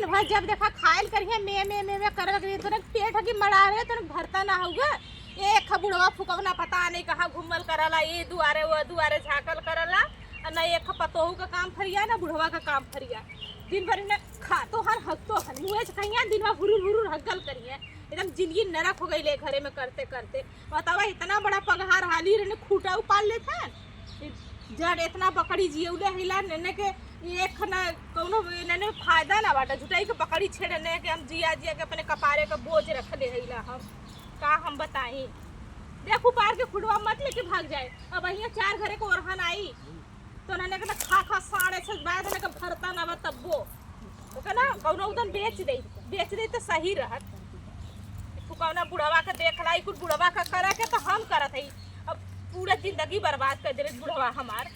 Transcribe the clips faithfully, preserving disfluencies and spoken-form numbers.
वह जब देखा खाइल करिए, में, में, में, में करे लगी, तोरे पेट हकी मड़ा रहे, तोरे भरता ना होगा। एक बुढ़वा फुकौना पता नहीं कहाँ घूमल करला, ये दुआरे, वो दुआरे झाँकल करला, और ना एक पतोहू का काम फरिया, ना बुढ़वा का काम फरिया। दिन भर इन्हें खातो हन, हगतो हन, मुँहे से कहिया, दिन भर हुरुर, हुरुर हगल करिए। एकदम जिंदगी नरक हो गई ले घरे में करते, करते। बतावा, इतना बड़ा पगहार हाली रहने, खूटा उपाल लेत हन। जड़ इतना बकरी जियौले हिला, नेने के एक ना कौनो, नेने फायदा ना बाटा। जुटाई के बकरी छेड़ने के हम जिया जिया के अपने कपारे के बोझ रख ले हिला हम। का हम बताई? देख, उपार के खुटवा मत लेके भाग जाए। अब यहाँ चार घरे को ओरहन आई, तो नेने के ना खा खा साढ़े छह बाय, नेने के भरता ना बा तब्बो। ओके ना, कौनो उदन बेच दे, बेच दे तो सही रहत। फुकौना बुढ़वा के देख लाई, कुल बुढ़वा का करे के तो हम करत हई। अब पूरा जिंदगी बर्बाद कर देले बुढ़वा हमार।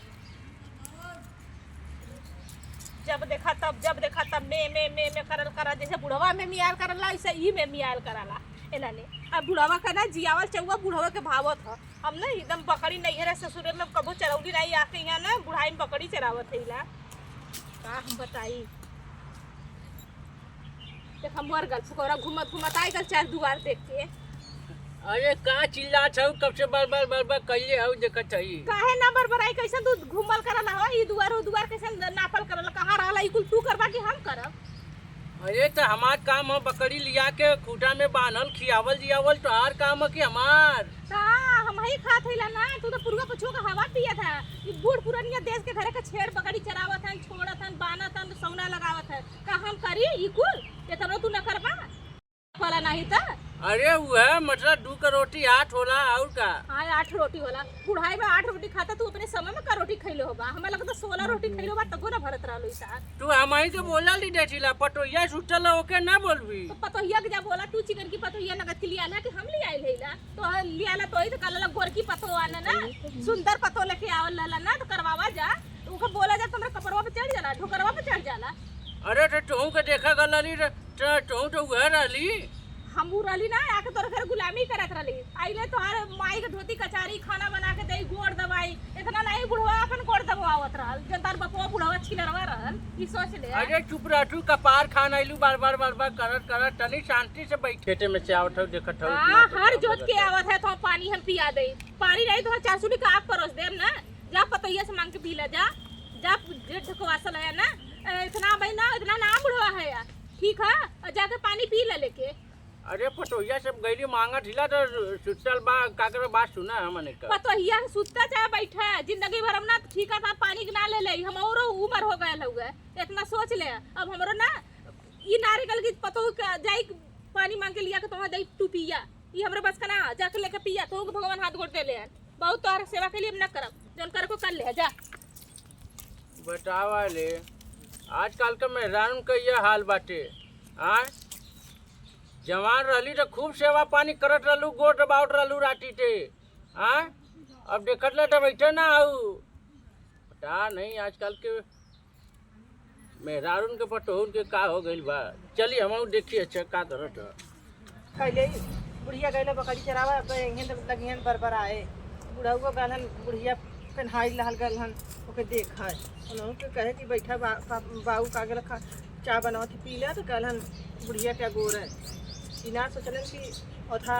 जब देखा तब, जब देखा तब में, में, में, में करल करा, जैसे बुढ़वा में मियाल करला, वैसे ई में मियाल कराला। एना ने, अब बुढ़वा का ना जियावल चौवा बुढ़वा के भावत ह। हम ना एकदम बकरी नैहरे ससुरे में कबो चरौली नहीं, आके यहाँ ना बुढ़ाई में बकरी चरावत है ला। का हम बताई? देख, हम मर गल, फुकौरा घूमत घूमत आइ गल चार दुआर देख के। अरे का चिल्लात हऊ, कब से बर बर बर बर कइले हऊ, देखत हई। काहे ना बरबराई, कैसन तू घूमल करल हो, ई दुआर उ दुआर कैसन नापल करल, कहाँ रहल, ई कुल तू करबा कि हम करब? अरे त हमार काम ह बकरी लिया के खूटा में बान्हल, खियावल जियावल, तोहार काम ह कि हमार? हाँ, हम ही खात हईला ना, तू तो पुरुआ पछुआ का हवा पियत ह। ई बूढ़ पुरनिया देश के घरे के छेड़ बकरी चरावत हन, छोड़त हन, बान्हत हन, सौना लगावत हन। का हम करी ई कुल? एतनो तू न करबा? वाला नाही त? अरे उहे, मतलब, दू का रोटी आठ होला, और का? हाँ, आठ रोटी होला। बुढ़ाई में आठ रोटी खाता, तू अपने समय में का रोटी खइले होबा? हमें लगता सोलह रोटी खइले होबा, तबो ना भरत रहलो ई सार। तू हमही के बोला ली देथिला, पटोहिया सुतल है, ओके ना बोलबी। तो पतोहिया के जा बोला, तू चिकन की पतोहिया नगद के लिया ना कि हम ले आइल है ला। तो लिया ला तो ही तो कहला गोरकी पतो आना ना, सुंदर पतो लेके आवल रहला ना, तो करवावा जा। तो ओके बोला जा, तो हमरा कपड़वा पे चढ़ जाला, ढोकरवा पे चढ़ जाला। अरे तो तोहू के देखा गल रहली रे, तो तोहू तो उहे रहली। हम उ रहली ना, आके तोर घर गुलामी करत रहली। आइले तोहार माई के धोती कचारी, खाना बना के देई, गोड़ दबाई। इतना नहीं बुढ़वा अपन गोड़ दबावत रहल, जन तार बपवा बुढ़वा छिनरवा रहल, ई सोच ले। अरे चुप रह तू, कपार खान आइलू बार बार बार बार करत करत, तनी शांति से बैठ। खेते में से आवत हऊ, देखत हऊ, हाँ, इतना हर तो जोत के आवत है तो पानी हम पिया दे। पानी नहीं तो चार सुनी का आग परोस देब ना। जा पतोहिया से मांग के पी ले, जा। जा, जे ढकवासल है ना, ए, इतना भाई ना, इतना ना बुढ़वा है यार। ठीक है, और जाके पानी पी ले लेके। अरे पतोहिया से गइली मांगत हिला तो सुतल बा, का करे, बात सुना हमने का। पतोहिया सुत्ता चाहे बैठा, जिंदगी भर हम ना ठीक है, पानी के ना ले ले, हम औरो उम्र हो गयल हउए। इतना सोच ले, अब हमरो ना ई नारियल की पतोह के जाई पानी मांग के लिया के तोहरा दई, तू पिया। ई हमरे बस का ना, जाके लेके पिया, तोहू के भगवान हाथ गोड़ दे ले हैं। बहुत तोहर सेवा के लिए हम ना करब, जौन करे को कर ले, जा। बतावा ले, आजकल के मेहरारून के ये हाल बाटे। आ, जवान रहली तो खूब सेवा पानी करत रहलू, गोड़ दबावत रहलू राती ते। आ, अब देखत ले तो बैठे ना आऊ। पता नहीं आजकल के मेहरारून के पतोहुन के का हो गइल बा। चली हमहू देखी, अच्छा का करत ह। पहले ही बुढ़िया गइल बकरी चरावा, अब एंगन लगियन बरबराए। बुढ़उआ गलहन, बुढ़िया पेन्हाई लहल गलहन, ओके देख है। उन्हों के कहे कि बैठा बा-, बा-, बाऊ का गल खा, चाह बनावत ही पी ले, तो कहलन बुढ़िया क्या गोर है। ई ना सोचलन कि ओथा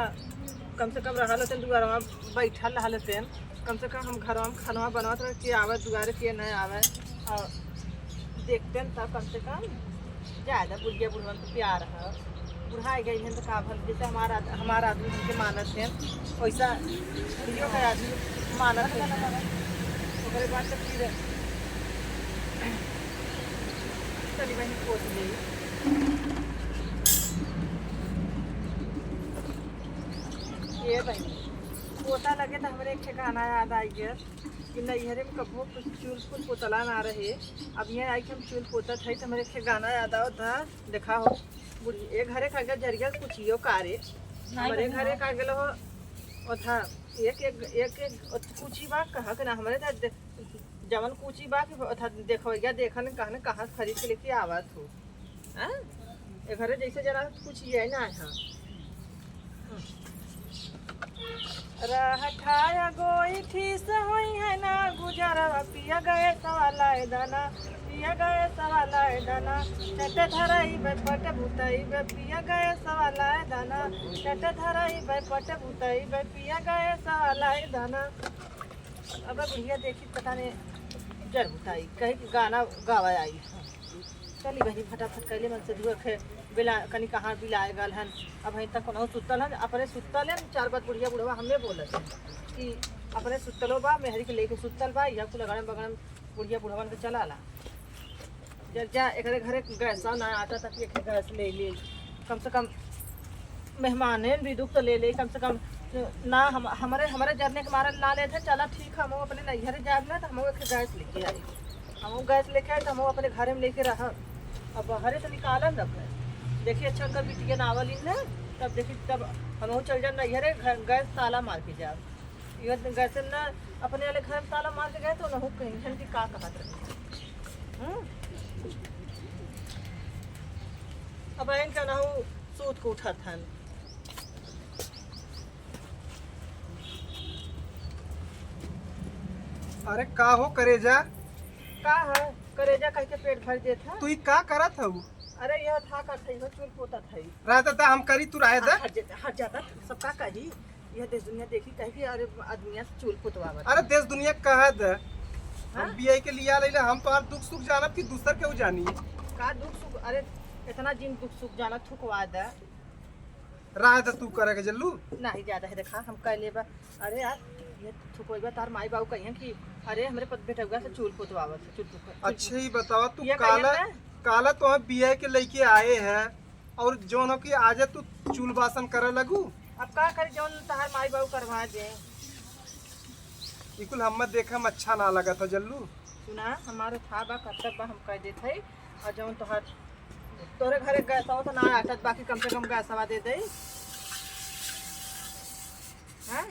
कम से कम रहल होतन दुआरवा, बैठल रहल होतन, कम से कम हम घरवा में खानवा बनवत रहे, के आवे दुआरे, के न आवे। और देखतन तब कम से कम ज्यादा बुढ़िया बुढ़वन के प्यार है। बुढ़ाई गई हैं तो का भल, जैसे हमारा आद-, हमारा आदमी हमके मानत हैं, वैसा बुढ़ियो का आदमी मानत है। ओकरे बाद तो फिर तनी बहन पोत ले। ये बहन, पोता लगे तो हमरे एक ठे गाना याद आई गया कि नैहरे में कबो कुछ चूल कुल पोतला ना रहे। अब यहाँ आई कि हम चूल पोतत है तो हमरे एक ठे गाना याद आवत था। देखा हो, बुढ़ी, एक घरे का गया जरिया कुचियो कारे, नहीं हमरे बहन, घरे का गेलो हो, ओथा एक, एक, एक, एक कुची बा, कहा के ना, हमरे था दे-, जवन कुची बा कि ओथा देखवैया देखन, कहन कहाँ से खरीद के लेके आवत हो। हाँ? ए घरे जैसे जना कुछ ये ना है। रह ठाया गोई ठीक होई है ना गुजरवा, पिया गैसवा लाए दाना, पिया गैसवा लाए दाना। चट धराई बे पट बुताई बे, पिया गैसवा लाए दाना। चट धराई बे पट बुताई बे, पिया गैसवा लाए दाना। अब बुढ़िया देखी पता नहीं जर बुताई कहे कि गाना गावा आई। चली बहिनी, फटाफट कैले मन से धुआ खे बिला, कनी कहाँ बिलाए गल हन। अब हई तक कोनहु सुतल हन, अपने सुतल हन, चार बात बुढ़िया बुढ़वा हमें बोलत हन कि अपने सुतलो बा, मेहरी के लेके सुतल बा, यह कुल अगड़म बगड़म बुढ़िया बुढ़वन के चलाला। जब जा एकरे घरे गैसा ना आता तक एक गैस ले ले, कम से कम मेहमाने भी दुख तो ले ले, कम से कम ना हम, हमरे, हमरे जरने के मारे ना लेते, चला ठीक है, हम अपने नैहरे जाब ना तो हम एक गैस लेके आई। हम गैस लेके आए तो हम अपने घरे में लेके रहब। अब बाहरे से निकालन रखे। देखिए, अच्छा, उनका बिटिया ना आवलिन ना, तब देखी, तब हम चल जाब नैहरे, घर, गैस ताला मार के जाब। ये गैस ना अपने वाले घर में ताला मार के गए तो उनहु कहीं हन कि का कहत रहे। हम्म? अब इनका उनहु सूत के उठत हन। अरे का हो करेजा? का है? करेजा कह के पेट भर देत है। तू ई का करत हऊ? अरे यह था करत है, चूल पोतत है। रहता था हम करी, तू रहे दे। हट जाता, हट जाता, सब का कही? यह देश दुनिया देखी कहे कि अरे आदमिया से चूल पोतवावत अरे है। देश दुनिया कह दे। हाँ? हम बियाह के लिए आ लइले, हम तोहार दुख सुख जानब कि दूसर केहू जानी? का दुख सुख? अरे इतना जिन दुख सुख जाना थुकवा दे। रह दे तू करे के जल्लू। नहीं ज्यादा है, देखा हम कह लेबा। अरे यार, ये थुकवैबा तार माई बाबू कहियन कि अरे हमरे पत-, बेटउआ से चूल पोतवावत है, चूल पोतवा-, चूल अच्छा ही बतावा तू ये काला, कहियन ना। काला तो हम बियाह के लेके आए हैं और जौन हो कि आजे तू चूल बासन करे लगू। अब का करी, जौन तहार माई बाबू करवा दे। ई कुल हम्मे देखे में अच्छा ना लगा था जल्लू। सुना, हमारो था बा, कब तक बा हम कह देत हई। और जौन तोहार, तोरे घरे गैसवा तो ना आटत, बाकी कम से कम गैसवा दे दे। हाँ?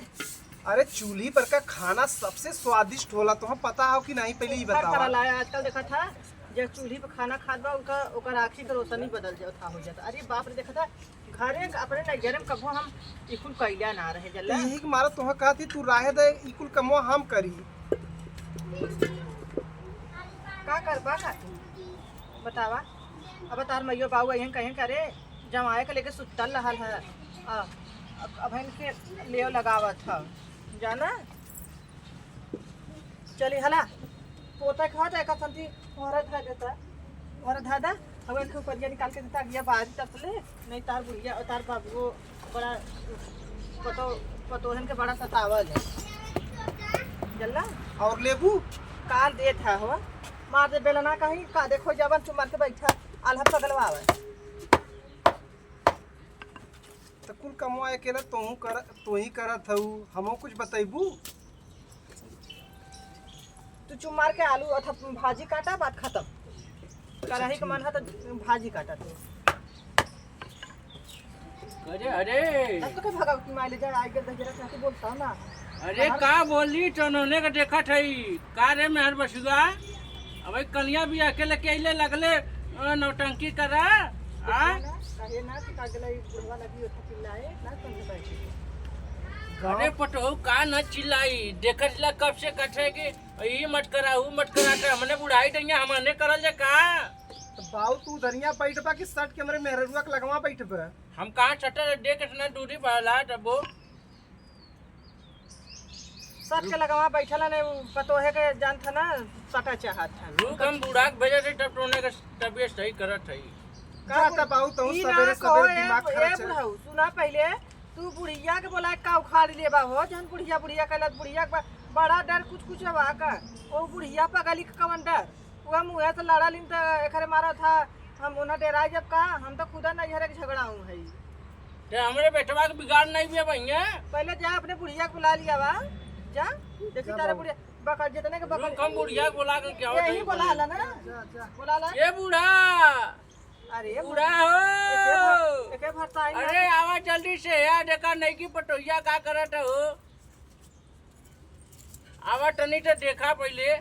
अरे चूल्ही पर का खाना सबसे स्वादिष्ट होला, तोहे पता हो कि नहीं, पहले ही हर बतावा। तरह लाए आजकल देखा था, जे चूल्ही पर खाना खात बा, उनका, ओकर आँखी के रोशनी बदल जात, था हो जाता। अरे बाप रे, देखा था, घरे क-, अपने नैहरे में कबो हम इकुल कइला ना रहे, जल्ला। तो यही के मारा तोहे कहती, तू राहे दे, इकुल कमवा हम करी। का करबा का तू? बतावा। अब तार मइयो बाबू अइहन कहें, "करे, जमाए के लेके सुत्तल रहल है। आ, अब, अब इनके लेव लगावत ह।" जाना? चली हला, पोता के हाथ एका संती ओहरा धा देता, ओहरा धा दा, अब एक उपरिया निकाल के देता, अगिया बारी तपले, नहीं तार बुढ़िया, तार बाबुओ बड़ा पतो, पतोहन के बड़ा सतावल है। जल्ला? और लेबू? काल देत है हो, मार दे बेलना कहीं, का देखो जवन चुमार के बैठा, आल्हा पगलवा आवे। त कुल कमवा अकेला तोहू कर, तोही करत हऊ, हमहू कुछ बतैबू? तू चुप मार के आलू अथा भाजी काटा, बात खत्म। कराही के मन है तो भाजी काटा तू। अरे, अरे। अब तो का भगावती मार ले जा, आइ गए दहिजरा चाची बोलता ना। अरे, हमार का बोली, टनोने के देखत हई। का रे मेहर बसुआ? अब ई कनिया भी अकेले के अइले लगले, अ, नौटंकी करा। आ? कहे ना, कहे ना कि का गेला ई बुढ़वा लगी ओथा चिल्लाए, ना समझ पाए। अरे पटोहू, का न चिल्लाई? देखत ला कब से कथे कि ई मत करा, ऊ मत करा, त हमने बुढ़ाई डैया हमने करल जा का? त बाऊ तू धनिया बैठबा कि सट के हमरे मेहररुआ के लगवा बैठबा? हम कहाँ सटे, देख इतना दूरी बहला तबो। सट के लगवा बैठल है, उ पतोहे के जानत है ना, सटा चाहत है। रुक, हम बूढ़ा के भेजे थे, तब टोने के तबियत सही करत है। का जा बुढ़-, त बाऊ, तू ई ना सवेरे कहो, सवेरे ए, दिमाग ए खराब है। बुढ़ऊ, सुना पहिले, तू बुढ़िया के बोला का उखाड़ लेबा हो, जहन बुढ़िया, बुढ़िया कहला, बुढ़िया के बा-, बड़ा डर कुछ, कुछ बा का? ओ बुढ़िया पगली के कवन डर? उहे मुँहे से लड़ा लिन त एकरे मारा था, हम ओना डेराई जब का, हम त खुदा नैहरे के झगड़ाऊ हई। ते हमरे बेटवा के बिगाड़ नहीं बे भैया। पहले जा अपने बुढ़िया के बुला लिया बा, जा, देखी जा तारे बाबू। बुढ़िया, बकर, जितने के बकर। रुक, हम बुढ़िया के बुला के क्या यही होता है? बुला ला ना, जा, जा। बुला ला। ए बूढ़ा। अरे बूढ़ा हो। एके भर, एके भर ताई ना। अरे आवा जल्दी से यार, देखा नहीं की पटोहिया का करत हो। आवा तनी त देखा पहिले।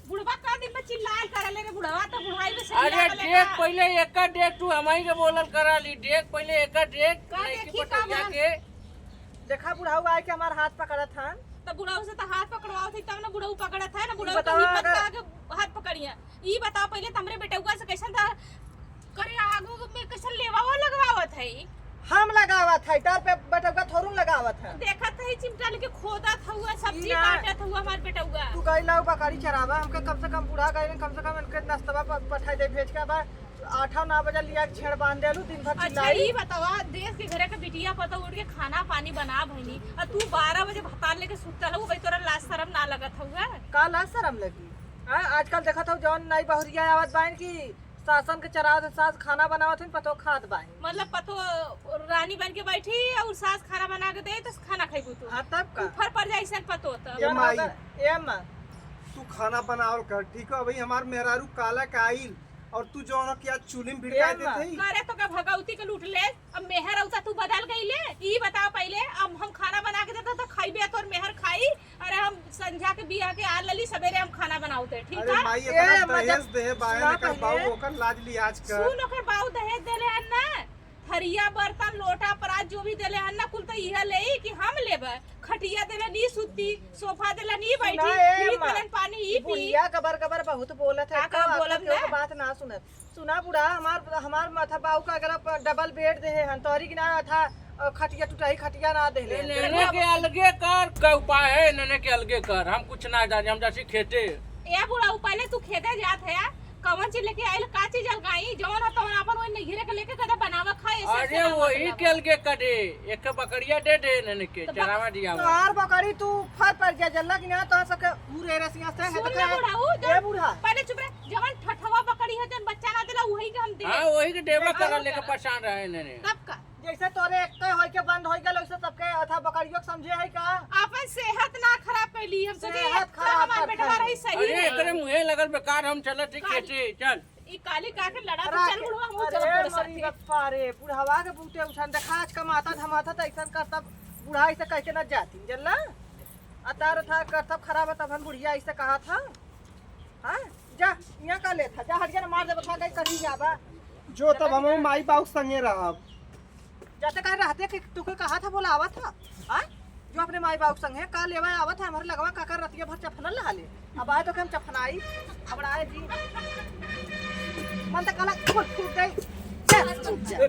बुढ़वा का दिन में चिल्लायल करले रे बुढ़वा, त बुढ़ाई में से अरे चिल्लायल देख का? पहिले एकर देख, तू हमही के बोलल करा ली। देख पहिले एकर देख, का लड़की देखी का पटोहिया मन? के। देखा बुढ़ऊ आए के हमार हाथ पकड़त हन। तो बुढ़ऊ से तो हाथ पकड़वावत है, तब ना बुढ़ऊ पकड़त है ना, ई बुढ़ऊ के बतावा हिम्मत अगर का आगे हाथ पकड़िया। ई बताओ पहले, तो हमरे बेटउआ से कैसन था करे, आगू में कैसन लेवावा लगवावत है? हम लगावत है, डर पे बेटउआ थोड़ू लगावत है। देखत है चिमटा लेके खोदत हुआ, सब्जी ई ना। काटत हुआ हमार बेटउआ। तू गई लाऊ बकरी चरावा, हमके कम से कम बुढ़ा गए, कम से कम इनके नाश्तवा प-, पठाई दे भेज के। अब आठ नौ बजे लिया के छेड़ बांध देलू, दिन भर अच्छा, चिल्लाई। ई बतावा, देश के घरे के बिटिया पतोह उठ के खाना पानी बना भइनी, आ तू बारह बजे भतार लेके सुतल हऊ, भाई तोरा लाज शरम ना लगत हउआ? का लाज शरम लगी? हाँ, आजकल देखत हऊ जौन नई बहुरिया आवत बाइन की सासन के चरावत है, सास खाना बनावत है, पतोह खात बाइन। मतलब पतोह रानी बन के बैठी और सास खाना बना के दे तो खाना खइबू तू? हाँ, तब का? ऊपर पड़ जाए ऐसन पतोह तो। ए जौन माई, होता, ए माँ। तू खाना बनावल कर, ठीक है? अभी हमार मेहरारू काला के आइल और तू जौन हो कि आज चूल्ही में ए भिड़काए माँ। देत हई। करे तो का भगवती के लूट ले, अब मेहर औता तू बदल गई ले। ई बताओ पहले, अब हम खाना बना के देते तो खइबे, तोर मेहर खाई? अरे हम संझा के बिया के आ लली, सवेरे हम खाना बनावते, ठीक अरे है? माई, ए, इतना मतलब, दहेज देहे बाए सुना न कर पहले। बाऊ, ओकर लाज लिहाज कर। सुन, ओकर बाऊ दहेज देले हन ना, थरिया, बर्तन, लोटा, परात जो भी देले हन ना, कुल तो इहे लेई कि हम लेबे। खटिया देले नी सुत्ती, सोफा देले नी बैठी, सुना, ए फ्रिज माँ, देले पानी ई पी। बुढ़िया गबर गबर बहुत बोलत है, का का का बोलब केहू ना? के बात ना सुनत। सुना बुढ़ा, हमार, हमार माथा बाऊ का अगला प-, डबल बेड देहे हन, तोहरी की ना था, अ, खटिया टुटाई, खटिया ना देहे ए, हन। नेने के अलगे कर, का उपाय है, नेने के अलगे कर, हम कुछ ना जाने, हम जासी खेते। ए बुढ़ा, उ पहले तू खेते जात है, कवन चीज लेके आइल, का चीज अलगाई, जवन हो तवन आपन वही नैहरे के लेके कदे बनावा खा, ऐसे अरे ऐसे ना वही मतलब। के अलगे करे, एक बकरिया दे दे नेने के, तो बक- चरावा दिया हुआ। तोहार बकरी तू फर पर जा, जल्ला की ना, तोहार सबके मुरे रसिया से है सुन तो ना कहे, बुढ़ा, उ ए जवन बुढ़ा। पहले चुप रह, जवन ठठवा बकरी है, जवन बच्चा ना देला, वही के हम दे। हाँ, वही के देवा हाँ, करा, हाँ, लेके करा। परेशान रहे नेने। तब का? जैसे तोरे एक होई के बंद होई गल, वैसे सबके अथा बकरियों के समझे है का? आपन सेहत ना खराब कैली, हम सोचे सेहत एक तो खराब हमार करत बेटवा है। रही सही अरे, है। एकरे मुँहे लगल बेकार, हम चलत ही काली। खेते, चल। ई काली का के लड़ा तो राख। चल बुढ़वा, हम चल अरे तोरे मरी साथे। गप्पा रे, बुढ़वा के बूते उठन देखा, आज कमाता धमाता त ऐसन करता, बुढ़ाई से कह के न जाती, जल्ला? अतार था करतब खराब है, तब हम बुढ़िया ऐसे कहा था। हाँ, जा, यहाँ का लेत हा, जा हरिया न मार देबे, खा गई कहीं जाबा। जो तब हम माई बाऊ के संगे रहब। जाते कहे रहते कि तू के कहा था, बोला आवा था, हाँ? जो अपने माई बाऊ के संगे का लेवा आवा था, हमारे लगवा का कर रतिया भर चफनल रहा ले। अब आए तो के हम चफनाई, अब आए जी। मन तो कला फूट फूट गई। चल, चल।